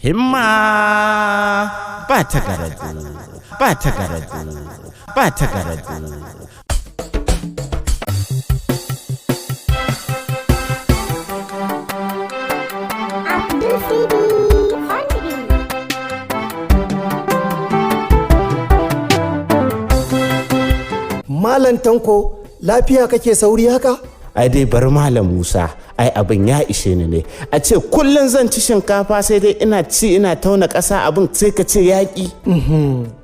Himma ba ta garaje, ba ta garaje, ba ta garaje. Abdul CD on the beat. Malam Tanko, lafiya kake sauri haka? Ai dai bari, Malam Musa, ai abin ya ishe ni ne. A ce kullum zan ci shinkafa, sai dai ina ci ina tauna ƙasa, abin sai ka ce yaƙi.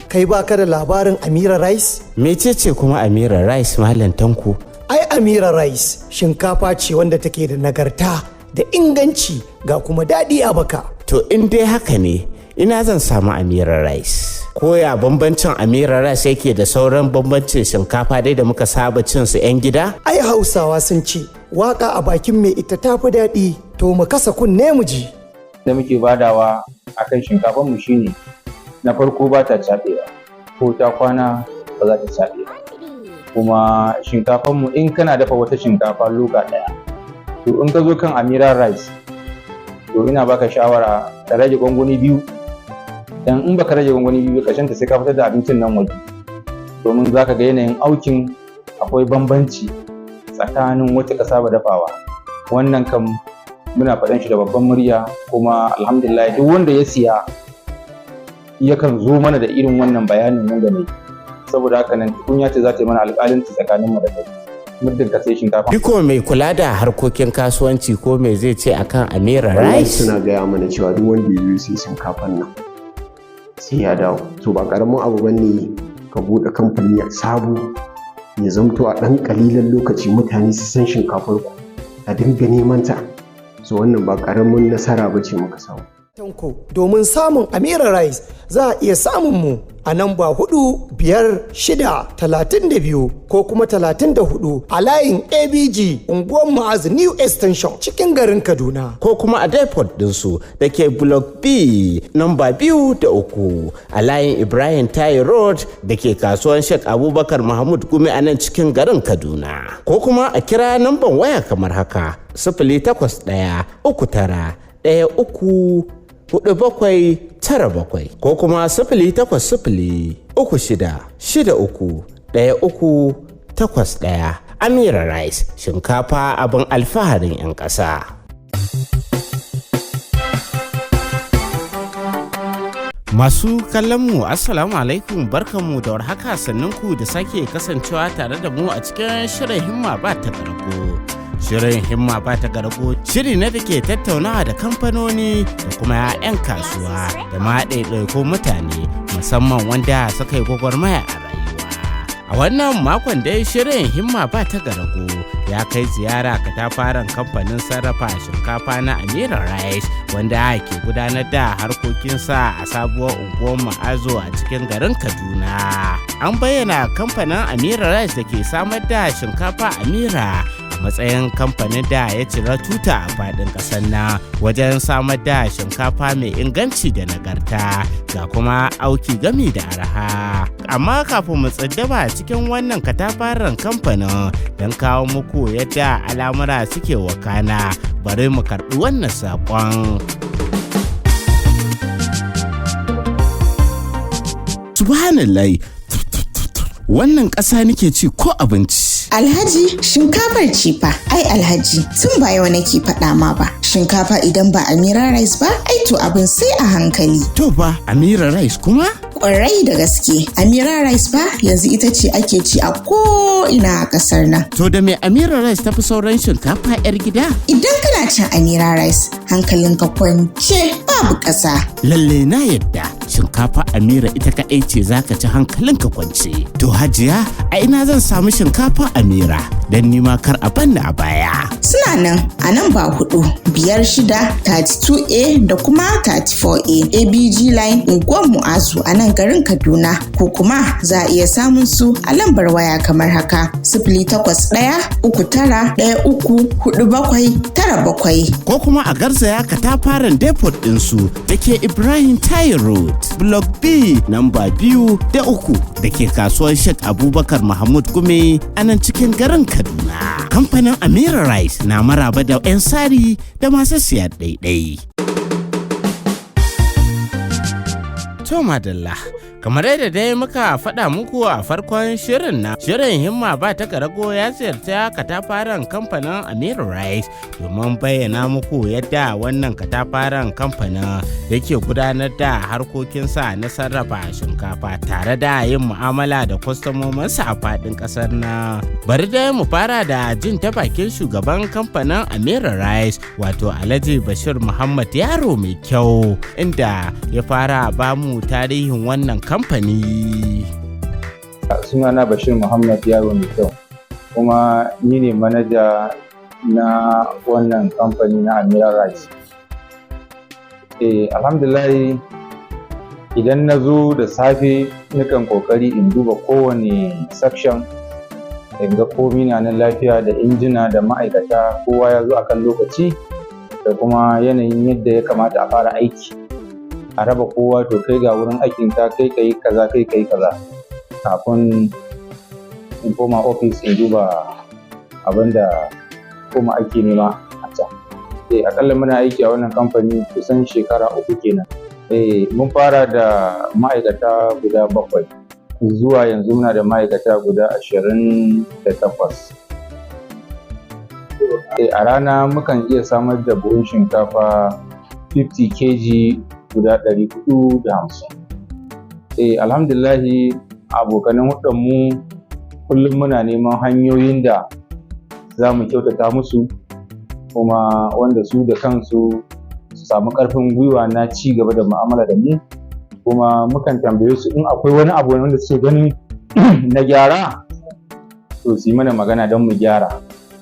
Kai baka da labarin Amira Rice? Mecece kuma Amira Rice, Malam Tanko? Ai Amira Rice shinkafa ce wanda take da nagarta da inganci, ga kuma daɗi a baka. To, in dai haka ne, ina zan samu Amira Rice? Koya bambancin Amira Rice yake da sauran bambancin shinkafa dai da muka saba cin su 'yan gida? Ai Hausawa sun ce, waka a bakin mai ita tafi daɗi, to mu kasa kunne mu ji. Da muke badawa a kan shinkafanmu shine, na farko, ba ta caɓewa, ko ta kwana ba za ta caɓe ba. Kuma shinkafanmu, in kana dafa wata shinkafa loka ɗaya, to in ka zo kan Amira Rice, to ina baka shawara ka rage gwangwani biyu, dan in baka rage gwangwani biyu, ƙarshen ta sai ka fitar da abincin nan waje, domin za ka ga yanayin aukin akwai bambanci tsakanin wacce ka saba dafawa. Wannan kam muna faɗan shi da babban murya, kuma alhamdulillah, duk wanda ya siya yakan zo mana da irin wannan bayanin nan da ne. Saboda haka nan tukunya ce za ta yi mana alƙalanci tsakanin mu da kai, muddin ka sai shinkafa. Biko mai kula da harkokin kasuwanci, ko me zai ce akan Amira Wallahi Rice? suna gaya mana cewa duk wanda ya zo sai shinkafan nan sai ya dawo. To, ba karamin abu bane ka buɗe kamfani sabo, ya zamto a ɗan ƙalilan lokaci mutane su san shinkafar ku, a dinga neman ta. So wannan ba karamin nasara ba ce muka samu. Tanko, domin samun Amira Rice, za a iya samun mu a namba 4, 5, 6, 32 ko kuma 34 a layin ABG, unguwar Ma'azu New Extension, cikin garin Kaduna. Ko kuma a depot ɗinsu da ke Block B, namba 2 da 3, a layin Ibrahim Taye Road da ke kasuwan Sheikh Abubakar Mahmud Gumi a nan cikin garin Kaduna. Ko kuma a kira namban waya kamar haka: 08139134797, ko kuma 08036631381. Amira Rice, shinkafa abin alfaharin 'yan ƙasa. Masu kallonmu, Assalamu alaikum, barkanmu da warhaka, sannunku da sake kasancewa tare da mu a cikin shirin Himma ba ta garago. Shirin Himma ba ta garago shiri ne da ke tattaunawa da kamfanoni da kuma 'yan kasuwa da ma ɗaiɗaikun mutane, musamman wanda suka yi gwagwarmaya a rayuwa. A wannan makon dai, shirin Himma ba ta garago ya kai ziyara katafaren kamfanin sarrafa shinkafa na Amira Rice, wanda ke gudanar da harkokinsa a sabuwar unguwar Ma'azu a cikin garin Kaduna. An bayyana kamfanin Amira Rice da ke samar da shinkafa Amira a matsayin kamfanin da ya cira tuta a faɗin ƙasar nan wajen samar da shinkafa mai inganci da nagarta, ga kuma auki gami da arha. Amma kafin mu tsinduma cikin wannan katafaren kamfanin don kawo muku yadda al'amura suke wakana, bari mu karɓi wannan saƙon. Subhanallah, wannan ƙasa nake ci ko abinci? Alhaji, shinkafar ce fa. Ai Alhaji, tun ba yau nake faɗa ma ba. Shinkafa idan ba Amira Rice ba, ai to abin sai a hankali. To fa, Amira Rice kuma? Kwarai da gaske, Amira Rice ba yanzu ita ce ake ci a ko ina a kasar nan. To, da me Amira Rice tafi sauran shinkafa 'yar gida? Idan kana cin Amira Rice, hankalinka kwance, babu ƙasa. Lalle na yadda, shinkafa Amira ita kaɗai ce zaka ci hankalinka kwance. To hajiya, a ina zan samu shinkafa Amira? Don nima kar a banni a baya. Suna nan a namba 4, 5, 6, 32A da kuma 34A, ABG Line, unguwar Mu'azu a nan garin Kaduna, ko kuma za a iya samun su a lambar waya kamar haka: 08139134797. Ko kuma a garzaya katafaren depot ɗinsu da ke Ibrahim Taye Road, Block B, namba 2 da 3, da ke kasuwar Sheikh Abubakar Mahmud Gumi a nan cikin garin Kaduna. Kamfanin Amira Rice na maraba da 'yan sari da masu siya ɗaiɗai. To madalla, kamar yadda dai muka faɗa muku a farkon shirin na shirin Himma Ba Ta Garago ya ziyarta katafaren kamfanin Amir Rice domin bayyana muku yadda wannan katafaren kamfanin yake gudanar da harkokinsa na sarrafa shinkafa tare da yin mu'amala da kwastomominsa a faɗin ƙasar nan. Bari dai mu fara da jin ta bakin shugaban kamfanin Amir Rice, wato Alhaji Bashir Muhammad Yaro Mai Kyau, inda ya fara bamu tarihin wannan kamfani. Sunana Bashir Muhammad Yaro Mai Kyau, kuma ni ne manaja na wannan kamfani na Amira Rice. Alhamdulillah, idan na zo da safe nakan kokari in duba kowane section in ga komi na nan lafiya, da injina da ma'aikata, kowa ya zo akan lokaci, da kuma yanayin yadda ya kamata a fara aiki, a raba kowa, to kai ga wurin aikin ka, kai kai kaza, kai kai kaza, kafin in koma ofis in duba abin da koma ake nema a can. Akalla muna aiki a wannan kamfani kusan shekara 3 kenan. Mun fara da ma'aikata guda bakwai, zuwa yanzu muna da ma'aikata guda 28. A rana mukan iya samar da buhun shinkafa 50 kg guda 450. Alhamdulillahi, abokanan mu kullum muna neman hanyoyin da za mu kyautata musu, kuma wanda su da kansu su samu ƙarfin gwiwa na ci gaba da mu'amala da mu. Kuma mukan tambaye su in akwai wani abu wanda suke ganin na gyara, to su yi mana magana don mu gyara.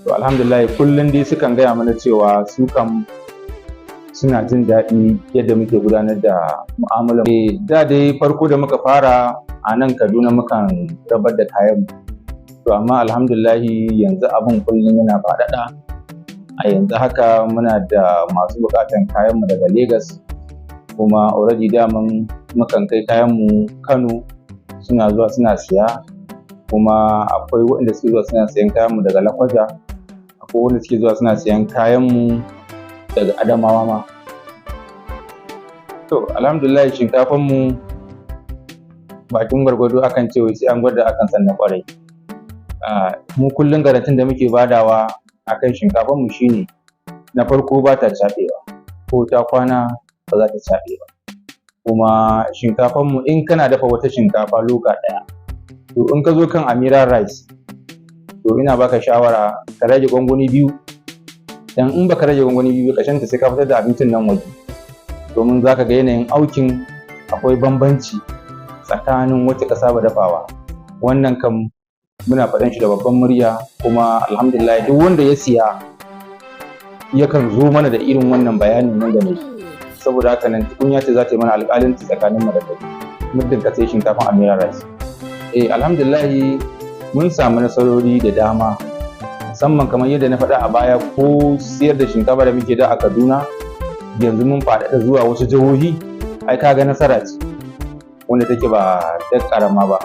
To alhamdulillah, kullum dai sukan gaya mana cewa su kam suna jin daɗi yadda muke gudanar da mu'amalar. Da dai farko da muka fara a nan Kaduna mukan rabar da kayan, to amma alhamdulillahi yanzu abin kullum yana faɗaɗa. A yanzu haka muna da masu buƙatan kayanmu daga Legas, kuma already daman mukan kai kayanmu Kano, suna zuwa suna siya. Kuma akwai waɗanda suke zuwa suna siyan kayanmu daga Lakwaja, akwai wanda suke zuwa suna siyan kayanmu daga Adamawa ma. To alhamdulillah, shinkafanmu bakin gwargwado akan ce wai sai an gwada akan san na ƙwarai. Mu kullum garantin da muke badawa akan shinkafanmu shine, na farko, ba ta caɓewa, ko ta kwana ba za ta caɓe ba. Kuma shinkafanmu, in kana dafa wata shinkafa loka ɗaya, to in ka zo kan Amira Rice, to ina baka shawara ka rage gwangwani biyu, dan in baka rage gwangwani biyu ba, ƙarshen ta sai ka fitar da abincin nan waje, domin zaka ga yanayin aukin akwai bambanci tsakanin wacce ka saba dafawa. Wannan kam muna faɗan shi da babban murya, kuma alhamdulillah duk wanda ya siya yakan zo mana da irin wannan bayanin nan da nayi. Saboda haka nan tukunya ce za ta yi mana alƙalanci tsakanin mu da kai, muddin ka sai shinkafan Amira Rice. Alhamdulillah, mun samu nasarori da dama, musamman kamar yadda na faɗa a baya, ko siyar da shinkafa da muke da a Kaduna, yanzu mun faɗaɗa zuwa wasu jihohi. Ai kaga nasara ce wanda take ba ta ƙarama ba.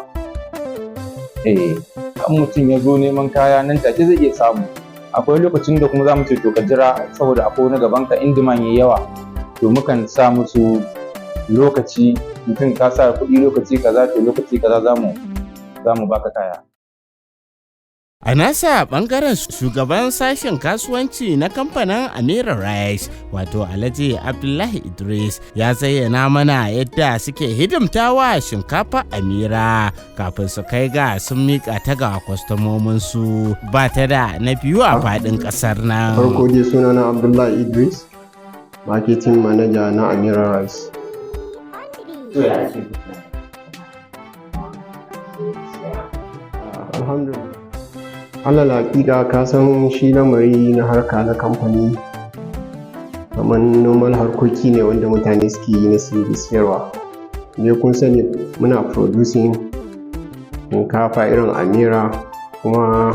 Kan mutum ya zo neman kaya, nan take zai iya samu. Akwai lokacin da kuma za mu ce to ka jira, saboda akwai wani gaban ka, in demand yayi yawa, to mukan sa musu lokaci. Mutum ka sa kuɗi lokaci kaza, to lokaci kaza za mu baka kaya. A nasa bangaren, shugaban sashen kasuwanci na kamfanin Amira Rice, wato Alhaji Abdullahi Idris, ya zayyana mana yadda suke hidimtawa shinkafa Amira kafin su kai ga sun miƙa ta ga kwastomominsu, ba ta da na biyu a faɗin ƙasar nan. Farko dai, sunana Abdullahi Idris, marketing manager na Amira Rice. To ya ake Alhamdulillah. Alal haƙiƙa, ka san shi lamari na harka na kamfani kamar normal harkoki ne wanda mutane suke yi na siye da siyarwa. Ne kun sani muna producing shinkafa irin Amira, kuma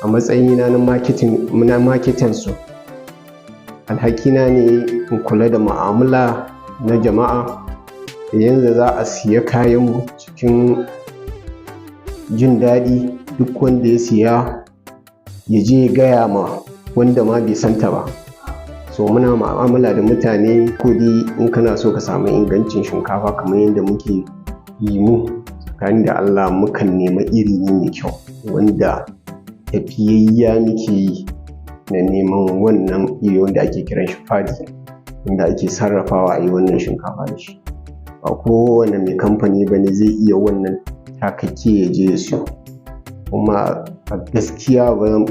a matsayina na marketing, na marketing su, alhakina ne in kula da mu'amala na jama'a da yanda za a siya kayanmu cikin jin daɗi, duk wanda ya siya ya je ya gaya ma wanda ma bai santa ba. So muna mu'amala da mutane kudi. In kana so ka samu ingancin shinkafa kamar yadda muke yi mu, tsakani da Allah, mukan nema iri ne mai kyau, wanda tafiyayya muke yi na neman wannan iri wanda ake kiran shi paddy, wanda ake sarrafawa a yi wannan shinkafa da shi. Ba kowane mai kamfani ba ne zai iya wannan takakke ya je ya siyo. Kuma a gaskiya, ba zan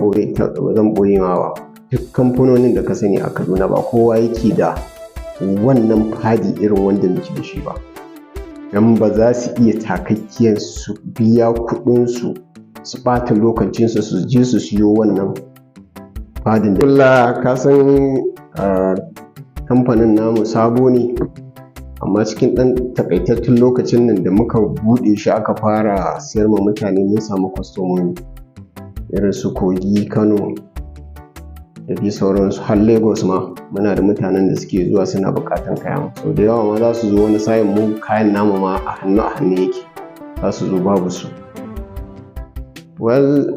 ɓoye ma ba, duk kamfanonin da ka sani a Kaduna, ba kowa yake da wannan paddy irin wanda muke da shi ba, don ba za su iya takakkiyar su biya kuɗinsu, su ɓata lokacinsu, su je su siyo wannan paddy-n da Allah. Ka san kamfanin namu sabo ne, amma cikin ɗan takaitattun lokacin nan da muka buɗe shi aka fara siyar ma mutane, mun samu kwastomomi irin su Kogi, Kano da dai sauransu, har Lagos ma muna da mutanen da suke zuwa suna buƙatan kayan. Sau da yawa ma za su zo, wani sa'in mu kayan namu ma a hannu yake, za su zo babu su. Well,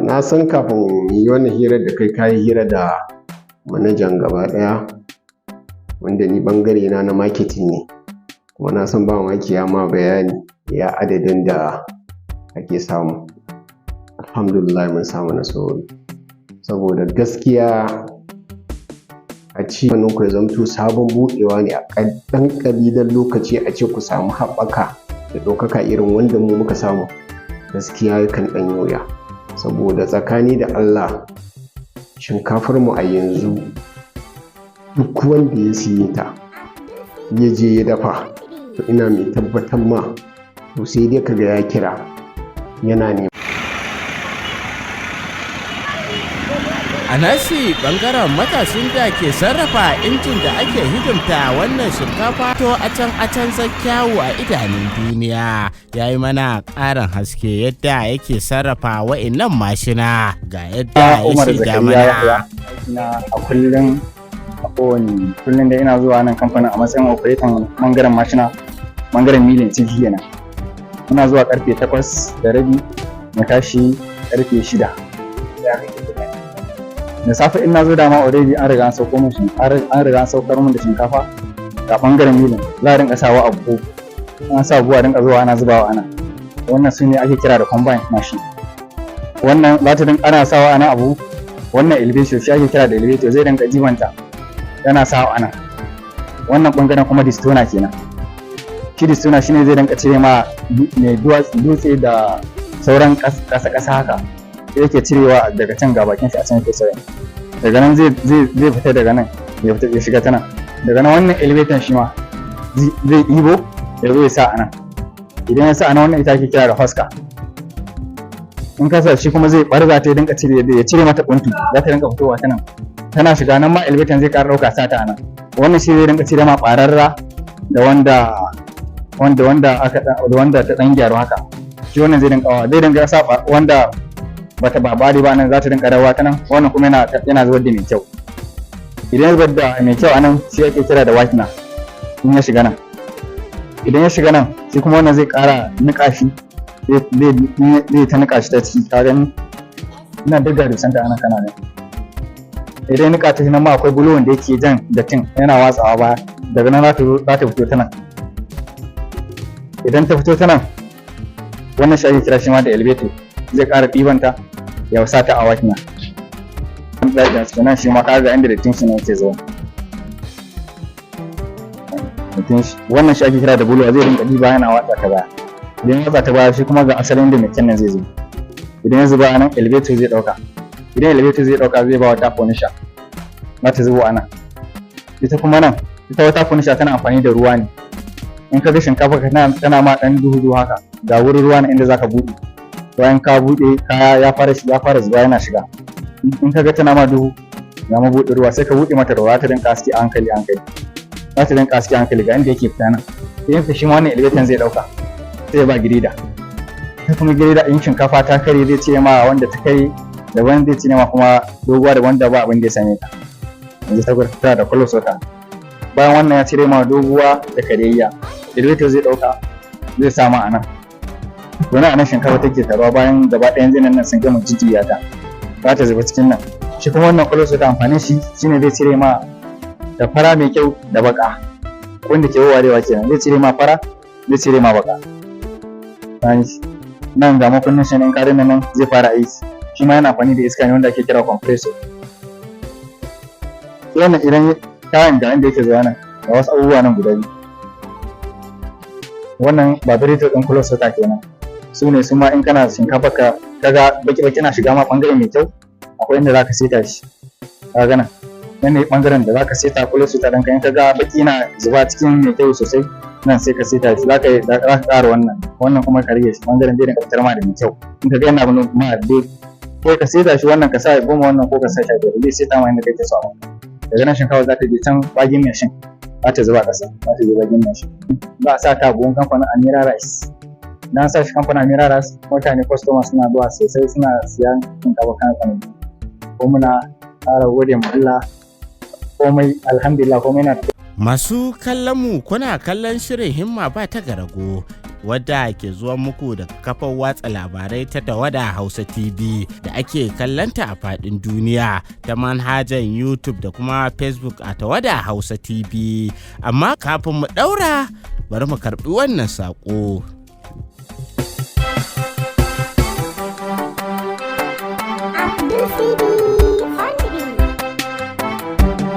na san kafin mu yi wannan hirar da kai, kayi hira da manajan gaba ɗaya, wanda ni ɓangare na na marketing ne. Kuma na san ba mamaki ya ma bayani ya adadin da ake samu. Alhamdulillah, mun samu nasarori, saboda gaskiya a ci ku ya zamto sabon buɗewa ne, a ɗan ƙalilan lokaci a ce ku samu haɓaka da ɗaukaka irin wanda mu muka samu, gaskiya yakan ɗan yi wuya. Saboda tsakani da Allah, shinkafar mu a yanzu, duk wanda ya siye ta ya je ya dafa, to ina mai tabbatar ma, to sai dai kaga ya kira yana nema. A nashi bangaren, matashin da ke sarrafa injin da ake hidimta wannan shinkafa to a can a can kyawu a idanun duniya, ya yi mana ƙarin haske yadda yake sarrafa wa'innan mashina, ga yadda ya Umar shaida Zakariya mana. Yahya. Na a kullum, a kowane kullum da ina zuwa nan kamfanin a matsayin operator bangaren mashina, bangaren milling ciki kenan. Muna zuwa karfe 8:30, mu tashi karfe 6 da safe. In na zo, dama already an riga an saukar mun da shinkafa. Ga bangaren milling, za a rinka sawa a buhu. An sa buhu, a rinka zuwa ana zubawa ana. Wannan su ne ake kira da combine machine. Wannan za ta rinka ana sawa ana abu. Wannan elevator shi ake kira da elevator, zai rinka jibanta yana sawa ana. Wannan bangaren kuma destoner kenan. Shi destoner shine zai rinka cire ma mai dutse da sauran kasa kasa haka, sai yake cirewa daga can. Ga bakin shi a can yake sauya. Daga nan zai fita, daga nan ya fita ya shiga ta nan. Daga nan wannan elevator shi ma zai ɗibo ya zo ya sa a nan. Idan ya sa a nan, wannan ita ake kira da husker. In ka sa shi kuma, zai barza ta, ya dinka cire, ya cire mata kuntu, za ta rinka fitowa ta nan tana shiga nan ma. Elevator zai ƙara ɗauka, sa ta a nan. Wannan shi zai rinka cire ma ɓararra da wanda aka da wanda ta ɗan gyaru haka. Shi wannan zai rinka sa wanda bata ba bari ba nan, za ta rinka rawa ta nan. Wannan kuma yana zubar da mai kyau. Idan ya zubar da mai kyau a nan, shi ake kira da whitener. In ya shiga nan, idan ya shiga nan, sai kuma wannan zai ƙara niƙa shi, zai ta niƙa shi ta ciki. Ka gani, ina daga dusan ta anan, kana nan. Idan niƙa ta nan ma, akwai blower da yake jan dattin yana watsawa baya. Daga nan za ta fito ta nan. Idan ta fito ta nan, wannan shi ake kira shi ma da elevator, zai ƙara ɗibanta ya sa ta a whitener ɗakin su nan. Shi ma ka ga inda dattin shi ne yake zuwa. Wannan shi ake kira da blower, zai rinka ɗiba yana watsa ta baya. Idan ya watsa ta baya, shi kuma ga asalin da mai kyan nan zai zo. Idan ya zuba a nan, elevator zai ɗauka. Idan elevator zai ɗauka, zai ba wata finisher, za ta zubo a nan. Ita kuma nan, ita wata finisher tana amfani da ruwa ne. In ka ga shinkafa ka tana ma ɗan duhu duhu haka, ga wurin ruwa na inda zaka buɗe. Bayan ka buɗe, kaya ya fara zuba yana shiga. In ka ga tana ma duhu, ga mabuɗin ruwa, sai ka buɗe mata ruwa, ta rinka haske a hankali a hankali, za ta rinka haske a hankali. Ga inda yake fita nan. Idan fita, shi ma wannan elevator zai ɗauka, sai ya ba grader. Ita kuma grader, in shinkafa ta kare, zai cire ma wanda ta kare daban, zai cire ma kuma doguwa da wanda ba abin da ya same ta. Yanzu ta tana da color sorter. Bayan wannan ya cire ma doguwa da karyayya, elevator zai ɗauka, zai sa ma a nan. Wani a nan shinkafa take taruwa. Bayan gaba ɗayan zinan nan sun gama jujjuya ta, za ta zuba cikin nan. Shi kuma wannan color sorter, amfanin shi shine zai cire ma Da fara mai kyau da baka. Wanda ke warewa kenan, zai cire ma fara, zai cire ma baka. Nan ga makunnin shi nan, karin nan zai fara aiki. Shi ma yana amfani da iska ne wanda ake kira compressor. Wannan idan kayan ga inda yake zuwa nan, ga wasu abubuwa nan guda biyu. Wannan vibrator ɗin close sorter kenan. Su ne su ma in kana shinkafa ka kaga baki baki na shiga ma bangare mai kyau, akwai inda zaka seta shi. Ka gana nan ne bangaren da zaka seta close sorter ɗinka. In kaga baki na zuba cikin mai kyau sosai, nan sai ka seta shi, zaka ƙara wannan, wannan kuma ka rage shi, bangaren zai dinga fitar ma da mai kyau. In kaga yana ma dai, ko ka seta shi wannan ka sa 10 wannan, ko ka sa 15, zai seta ma inda kake so. Daga nan shinkafa za ta je can bagging machine, za ta zuba ƙasa, za ta je bagging machine, za a sa ta buhun kamfanin Amira Rice. Idan an sa shi kamfanin Amira Rice, mutane, customer suna zuwa sosai, suna siyan shinkafa kamfanin. Ko muna ƙara gode ma Allah, komai alhamdulillah, komai na Masu kallon mu, kuna kallon shirin Himma ba ta garago, wadda ke zuwa muku daga kafar watsa labarai ta Tawada Hausa TV da ake kallanta a faɗin duniya ta manhajan YouTube da kuma Facebook a Tawada Hausa TV. Amma kafin mu ɗaura, bari mu karɓi wannan saƙo. Abdul CD on the beat.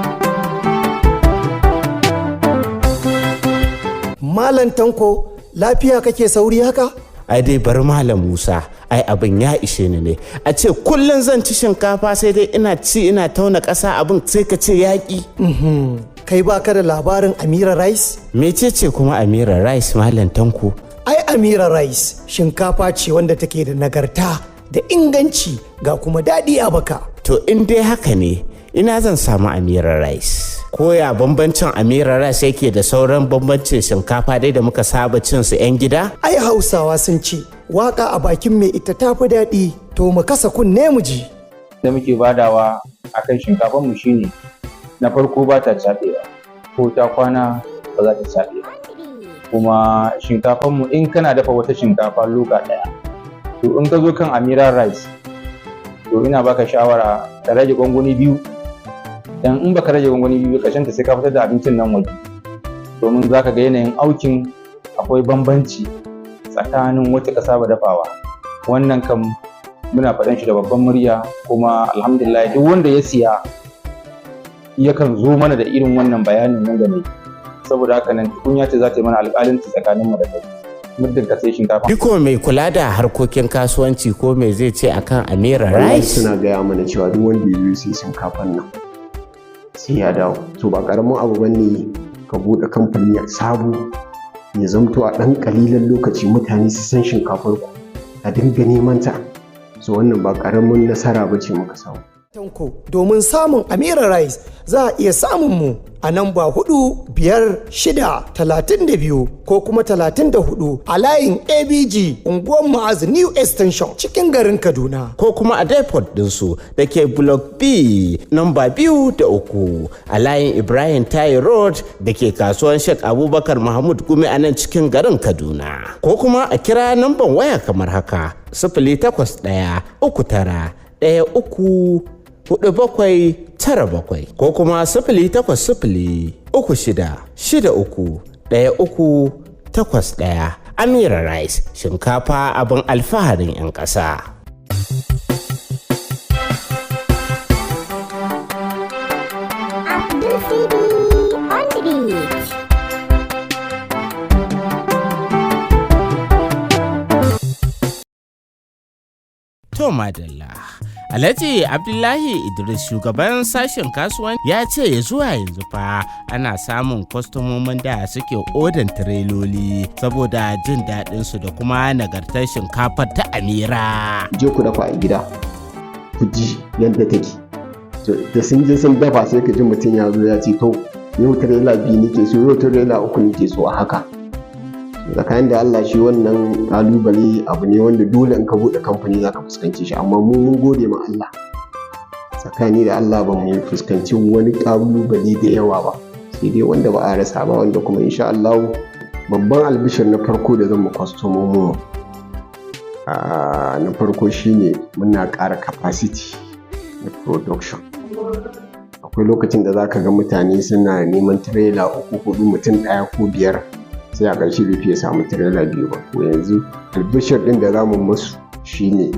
Malam Tanko, lafiya kake sauri haka? Ai dai bari, Malam Musa, ai abin ya ishe ni ne. A ce kullum zan ci shinkafa, sai dai ina ci ina tauna ƙasa, abin sai ka ce yaƙi. Kai baka da labarin Amira Rice? Mecece kuma Amira Rice, Malam Tanko? Ai Amira Rice shinkafa ce wanda take da nagarta da inganci, ga kuma daɗi a baka. To, in dai haka ne, ina zan samu Amira Rice? Koya bambancin Amira Rice yake da sauran bambancin shinkafa dai da muka saba cin su 'yan gida? Ai Hausawa sun ce waka a bakin mai ita tafi daɗi, to mu kasa kunne mu ji. Da muke badawa akan shinkafan mu shine, na farko ba ta caɓewa, ko ta kwana ba za ta caɓe ba. Kuma shinkafan mu, in kana dafa wata shinkafa loka ɗaya, to in ka zo kan Amira Rice, to ina baka shawara ka rage gwangwani biyu, dan in baka rage gwangwani biyu, ƙarshen ta sai ka fitar da abincin nan waje, domin za ka ga yanayin aukin akwai bambanci tsakanin wacce ka saba dafawa. Wannan kam muna faɗan shi da babban murya, kuma alhamdulillah duk wanda ya siya yakan zo mana da irin wannan bayanin nan game. Saboda haka nan tukunya ce za ta yi mana alƙalanci tsakanin mu da kai, muddin ka sai shinkafa. Biko mai kula da harkokin kasuwanci, ko me zai ce akan Amira Wallahi Rice? suna gaya mana cewa duk wanda ya zo sai shinkafan nan sai ya dawo. To, ba karamin abu bane ka buɗe kamfani sabo, ya zamto a ɗan ƙalilan lokaci mutane su san shinkafar ku, a dinga neman ta. So wannan ba karamin nasara ba ce muka samu. Tanko, domin samun Amira Rice za a iya samun mu a namba 4, 5, 6, 32 ko kuma 34 a layin ABG, unguwar Ma'az New Extension, cikin garin Kaduna. Ko kuma a depot ɗinsu da ke Block B, namba 2 da 3, a layin Ibrahim Tayi Road da ke kasuwan Sheikh Abubakar Mahmud Gumi a nan cikin garin Kaduna. Ko kuma a kira namban waya kamar haka: 08139134797, ko kuma 08036631381. Amira Rice, shinkafa abin alfaharin 'yan ƙasa. Abdul CD on the beat. To madalla. Alhaji Abdullahi Idris, shugaban sashen kasuwan, ya ce zuwa yanzu fa ana samun kwastomomin da suke odan tireloli saboda jin daɗinsu da kuma nagartar shinkafar ta Amira. Je ku dafa a gida ku ji yadda take. To, da sun je sun dafa, sai ka ji mutum ya zo ya ce, "To, yau tirela biyu nake so, yau tirela uku nake so." A haka, tsakanin da Allah, shi wannan kalubale abu ne wanda dole in ka buɗe kamfani za ka fuskanci shi. Amma mu mun gode ma Allah, tsakani da Allah ba mu fuskanci wani kalubale da yawa ba, sai dai wanda ba a rasa ba, wanda kuma insha Allah babban albishir na farko da zan mu kwastomomin mu na farko shine muna ƙara capacity na production. A Akwai lokacin da zaka ga mutane suna neman tirela uku, huɗu, mutum ɗaya ko biyar, sai a ƙarshe bai fiye samu tirela biyu ba. To yanzu albishir ɗin da za mu musu shine,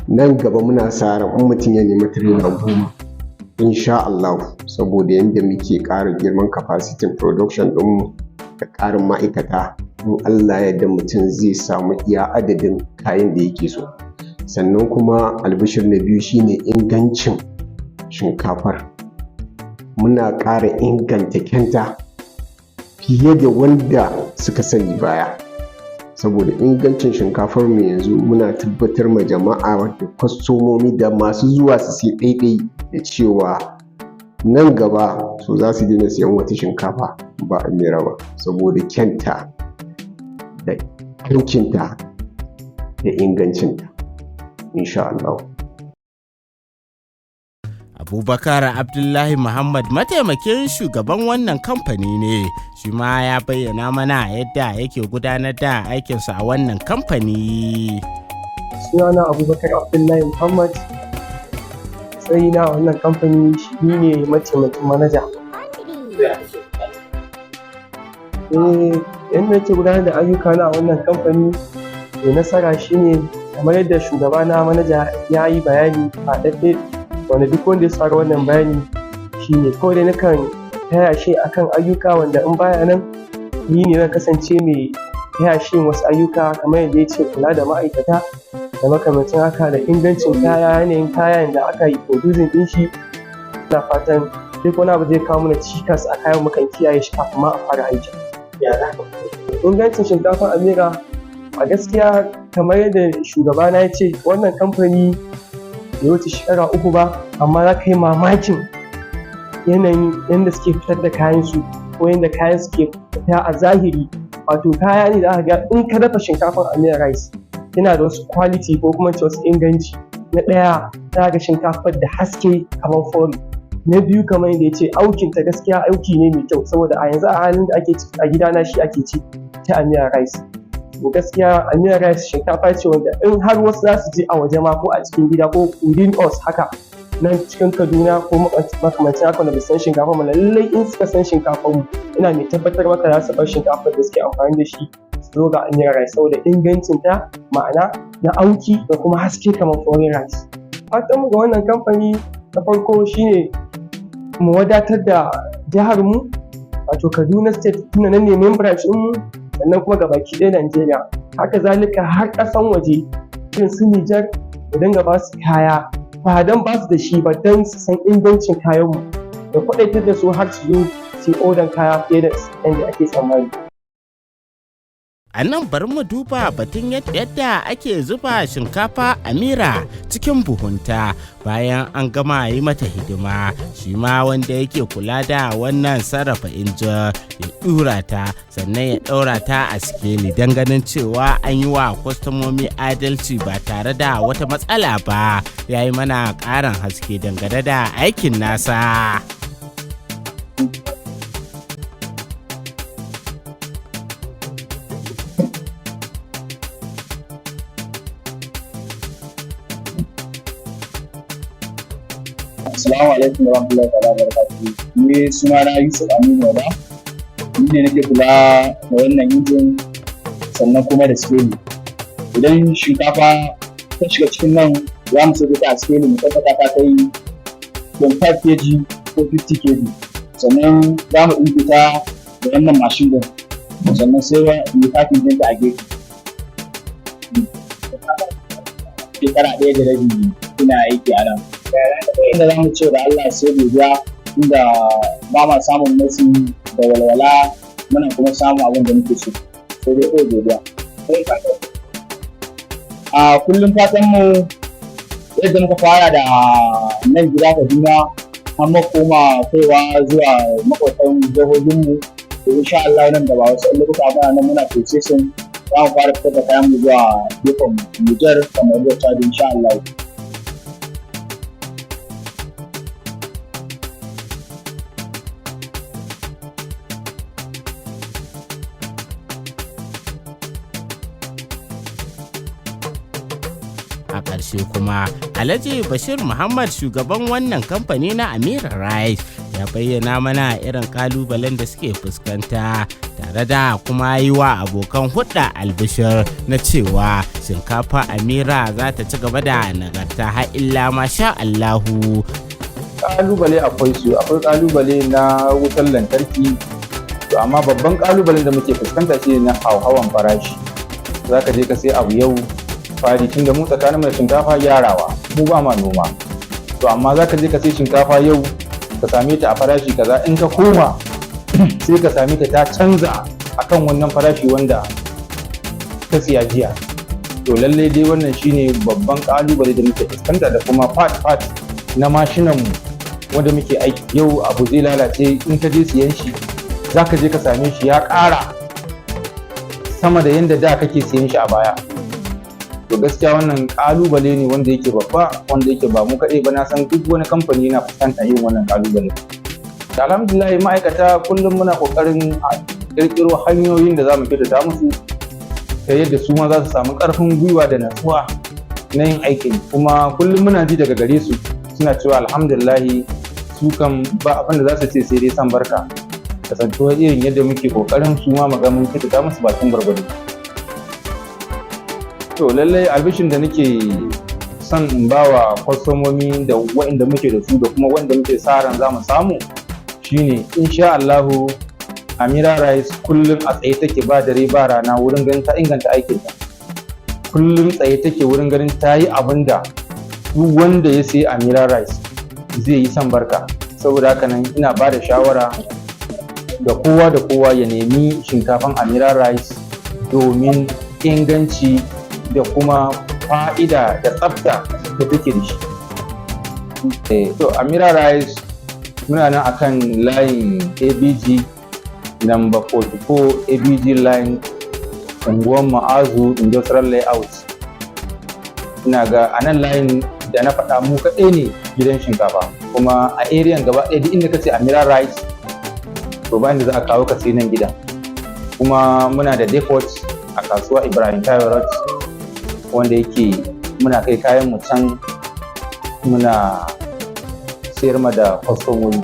nan gaba muna sa ran in mutum ya nemi tirela 10, insha Allahu, saboda yanda muke ƙara girman capacity production ɗinmu da ƙarin ma'aikata, in Allah ya yarda mutum zai samu iya adadin kayan da yake so. Sannan kuma albishir na biyu shine ingancin shinkafar. Muna ƙara inganta kyanta fiye da wanda suka sani baya, saboda ingancin shinkafar mu yanzu muna tabbatar ma jama'a da kwastomomi da masu zuwa su siyi ɗaiɗai da cewa nan gaba to za su daina siyan wata shinkafa ba Amira ba, saboda kyanta da aikinta da ingancinta, insha Allahu. Abubakar Abdullahi Muhammad mataimakin shugaban wannan kamfani ne, shi ma ya bayyana mana yadda yake gudanar da aikinsa a wannan kamfani. Sunana Abubakar Abdullahi Muhammad. Matsayina a wannan kamfani ni ne mataimakin manaja. Eh, yadda nake gudanar da ayyukana a wannan kamfani mai nasara shine kamar yadda shugabana manaja ya yi bayani faɗaɗɗe, wanda duk wanda ya saurari wannan bayani shine kawai dai nakan taya shi akan ayyuka, wanda in baya nan ni ne zan kasance mai taya shi yin wasu ayyuka, kamar yadda ya ce kula da ma'aikata da makamancin haka, da ingancin kaya, yanayin kayan da aka yi producing ɗin shi. Ina fatan duk wani abu zai kawo mana cikas a kayan, mukan kiyaye shi kafin ma a fara aikin. Ingancin shinkafar Amira, a gaskiya kamar yadda shugabana ya ce, wannan kamfani bai wuce shekara 3 ba, amma za ka yi mamakin yanayin yadda suke fitar da kayansu ko yadda kayan suke fita a zahiri. Wato kaya ne da aka ga in ka dafa shinkafar Amira rice yana da wasu quality ko kuma ce wasu inganci. Na ɗaya, za ga shinkafar da haske kamar fari. Na biyu, kamar yadda ya ce, aukin ta gaskiya auki ne mai kyau, saboda a yanzu a halin da ake ciki a gidana shi ake ci ta Amira rice. To gaskiya Amira rice shinkafa ce wanda in har wasu za su je a waje ma ko a cikin gida ko within us haka nan cikin Kaduna ko makamancin haka wanda ba san shinkafa mu, lallai in suka san shinkafar mu, ina mai tabbatar maka za su bar shinkafar da suke amfani da shi su zo ga Amira rice, saboda ingancin ta, ma'ana na auki da kuma haske kamar foreign rice. Fatan mu ga wannan kamfani na farko shine mu wadatar da jihar mu, wato Kaduna State, tunda nan ne main branch ɗin mu, sannan kuma gabaki ɗaya Najeriya, haka zalika har ƙasan waje irin su Nijar, mu dinga ba su kaya, ba don ba su da shi ba, don su san ingancin kayan mu da kwaɗaitar da su har su zo su yi odan kaya fiye da yadda ake tsammani. A nan bari mu duba batun yadda ake zuba shinkafa Amira cikin buhunta bayan an gama yi mata hidima. Shi ma wanda yake kula da wannan sarrafa injin ya ɗura ta, sannan ya ɗaura ta a sikeli don ganin cewa an yi wa kwastomomi adalci ba tare da wata matsala ba, ya yi mana ƙarin haske dangane da aikin nasa. Assalamu alaikum wa rahmatullahi ta'ala wa barakatuhu. Ni sunana Yusuf Aminu Wada. Ni ne nake kula da wannan injin sannan kuma da sikeli. Idan shinkafa ta shiga cikin nan, za mu sauke ta a sikeli, mu tabbata ta kai 25 kg ko 50 kg. Sannan za mu ɗinke ta da wannan mashin ɗin. Sannan sai mu packing ɗinta a gefe. Shekara 1.5 ina aiki a nan. Inda za mu ce da Allah sai godiya, inda ba ma samun matsi da walwala, muna kuma samun abin da muke so, sai dai kawai godiya. A kullum fatan mu, yadda muka fara da nan gida Kaduna har muka koma kaiwa zuwa maƙwabtan jihohinmu, to insha Allah nan da ba wasu lokuta muna nan muna processing, za mu fara fitar da kayan mu zuwa gefen Nijar, kamar da Chad, insha Allah. A A ƙarshe kuma, Alhaji Bashir Muhammad, shugaban wannan kamfani na Amira Rice, ya bayyana mana irin ƙalubalen da suke fuskanta tare da kuma yi wa abokan hudda albishir na cewa shinkafa Amira za ta ci gaba da nagarta har illa masha Allahu. Kalubale akwai su, akwai kalubale na wutar lantarki. To amma babban kalubalen da muke fuskanta shi na hauhawan farashi. Za ka je ka sai abu yau fari, tunda mu tsakanin mai shinkafa gyarawa mu ba ma noma. To amma za ka je ka sai shinkafa yau, ka same ta a farashi kaza, in ka koma sai ka same ta ta canza akan wannan farashi wanda ka siya jiya. To lallai dai wannan shine babban kalubale da muke fuskanta, da kuma part part na mashinan mu wanda muke aiki. Yau abu zai lalace, in ka je siyan shi za ka je ka same shi ya ƙara sama da yadda da kake siyan shi a baya. To gaskiya wannan ƙalubale ne wanda yake babba, wanda yake ba mu kaɗai ba, na san duk wani kamfani yana fuskantar irin wannan ƙalubale. Da alhamdulillah, ma'aikata kullum muna ƙoƙarin ƙirƙiro hanyoyin da za mu kyautata musu ta yadda su ma za su samu ƙarfin gwiwa da natsuwa na yin aikin. Kuma kullum muna ji daga gare su suna cewa alhamdulillahi, su kan ba abin da za su ce sai dai san barka, kasantuwar irin yadda muke kokarin su ma mu ga mun kyautata musu bakin gwargwado. To lallai albishin da nake son in ba wa kwastomomi da waɗanda muke da su da kuma wanda muke sa ran za mu samu shine, insha Allahu, Amira Rice kullum a tsaye take ba dare ba rana wurin ganin ta inganta aikinta. Kullum tsaye take wurin ganin ta yi abin da duk wanda ya sayi Amira Rice zai yi son barka. Saboda haka nan ina ba da shawara ga kowa da kowa ya nemi shinkafan Amira Rice domin inganci da kuma fa'ida da tsafta da take da shi. To Amira Rice muna nan akan layin ABG, number 44 ABG line, unguwar Ma'azu Industrial Layout. Ina ga a nan layin da na faɗa mu kaɗai ne gidan shinkafa, kuma a area gaba ɗaya duk inda ka ce Amira Rice, to bayan da za a kawo ka sai nan gidan. Kuma muna da depot a kasuwa Ibrahim Taiwo Road, wanda yake muna kai kayan mu can muna sayar ma da kwastomomi.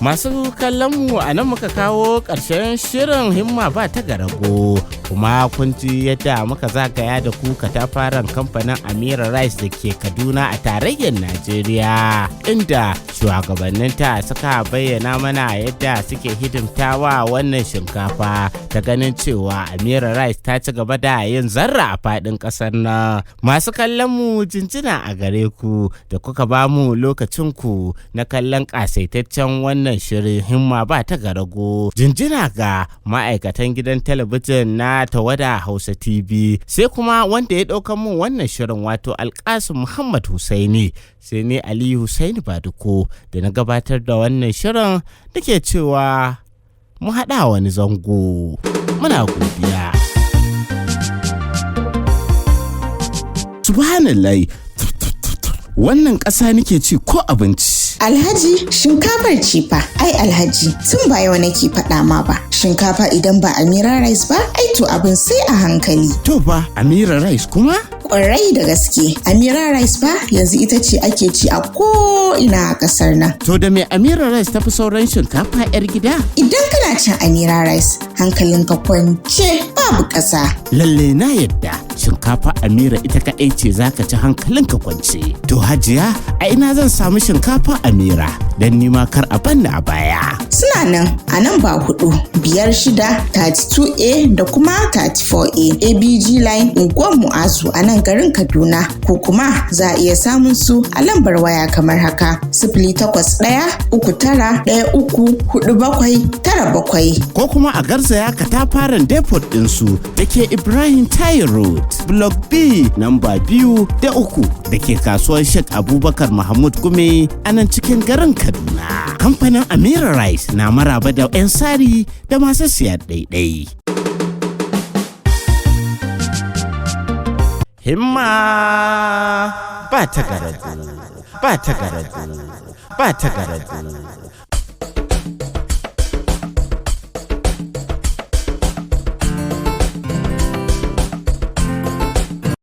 Masu kallon mu, a nan muka kawo ƙarshen shirin Himma ba ta garago, kuma kun ji yadda muka zagaya da ku katafaren kamfanin Amira Rice da ke Kaduna a tarayyar Najeriya, inda shugabanninta suka bayyana mana yadda suke hidimtawa wannan shinkafa ta ganin cewa Amira Rice ta ci gaba da yin zarra a faɗin ƙasar nan. Masu kallon mu, jinjina a gare ku da kuka ba mu lokacin ku na kallon ƙasaitaccen wannan shirin Himma ba ta garago. Jinjina ga ma'aikatan gidan talabijin na Tawada Hausa TV, sai kuma wanda ya ɗauka mun wannan shirin, wato Alkasim Muhammad Husaini. Sai ne Aliyu Husaini Baduko da na gabatar da wannan shirin da ke cewa mu haɗa wani zango. Muna godiya. Subhanallah, wannan ƙasa nake ci ko abinci? Alhaji, shinkafar ce fa. Ai Alhaji, tun ba yau nake faɗa ma ba. Shinkafa idan ba Amira Rice ba, ai to abin sai a hankali. To fa, Amira Rice kuma? Kwarai da gaske, Amira Rice ba yanzu ita ce ake ci a ko ina a kasar nan. To da me Amira Rice tafi sauran shinkafa 'yar gida? Idan kana cin Amira Rice, hankalinka kwance, babu ƙasa. Lalle na yadda, shinkafa Amira ita kaɗai ce zaka ci hankalinka kwance. To Hajiya, a ina zan samu shinkafa Amira? Don nima kar a banni a baya. Suna nan a namba 4, 5, 6, 32A da kuma 34A ABG line, unguwar Mu'azu a nan garin Kaduna, ko kuma za a iya samun su a lambar waya kamar haka: 08139134797. Ko kuma a garzaya katafaren depot ɗinsu da ke Ibrahim Taye Road, Block B, namba 2 da 3, da ke kasuwar Sheikh Abubakar Mahmud Gumi a nan cikin garin Kaduna. Kamfanin Amira Rice na maraba da 'yan sari da masu siya ɗaiɗai. Himma ba ta garago, ba ta garago, ba ta garago.